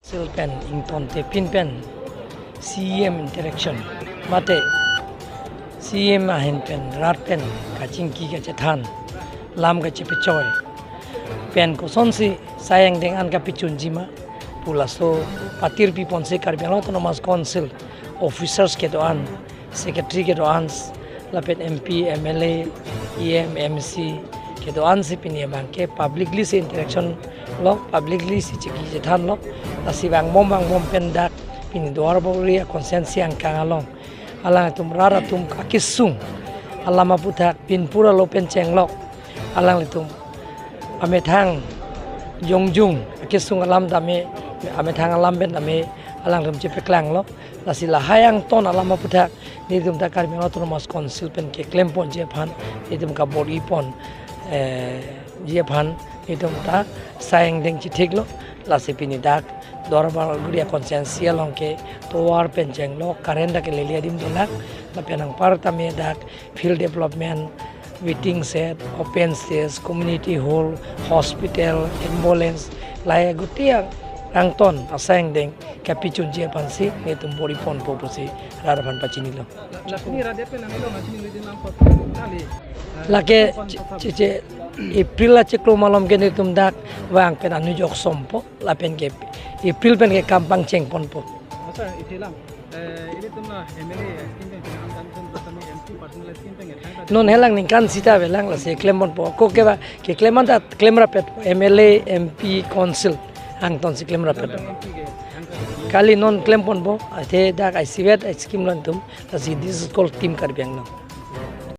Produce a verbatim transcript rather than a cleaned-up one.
Council pen ingtontepin pen C E M interaction mate C E M ahin pen rat pen kachingki kachethan lam kachepechoi pen kosonsi asai angdeng an kapechunji ma pu laso patirpi ponsi Karbi Anglong Autonomous Council officers kedo-an, secretary kedo-an, lapen M P, M L A, E M, M C kedo-ansi pini abangke publicly si interaction lo, publicly si chingki chethan lo, lasi vangbom vangbom pen dak pini Duarbagori a constituency angkang along alangtum rat atum akesung alam aputhak pinpur alo pen chenglok, alanglitum amethang jongjung akesung alam tame, amethang alam pen tame alangtum chepeklang lo. Lasi lahai angton alam aputhak nelitum ta Karbi Anglong Autonomous Council pen keklem ponji aphan, nelitum kabor-i pon, eh, ji aphan nelitum ta asai angdeng chethik lo. Lasi pini dak Duarbagori a constituency along ke tovar pen chenglo, current dak ke lele adim dolak, lapen anpar tame dak field development, waiting shed, open stage, community hall, hospital, ambulance, lahai aguti ang-, angton asai angdeng kapechunji aphansi nelitum bor-i ponpo pusi rat aphan pachinilo. La-, la pini rat pen nanglo nangchinilo di nang kot kali. Lake kon che-, kot che-, che-, April achiklo malom ke nelitum dak vang pen anujok sompo, lapen ke April pen ke kam pangcheng ponpo. Asa, ithelang. Eh, ilitum la M L A scheme pen pinang kan kan bersama M P personal scheme pen ngetang ta. Non helang ningkan sita avelang, lasi klem ponpo. Ko ke ba, keklem an ta klem rapet M L A, M P, council angtonsi klem rapet. M P ke, angka. Kali non klem ponpo, athe dak isivet scheme lo nelitum, lasi this is called Team Karbi Anglong.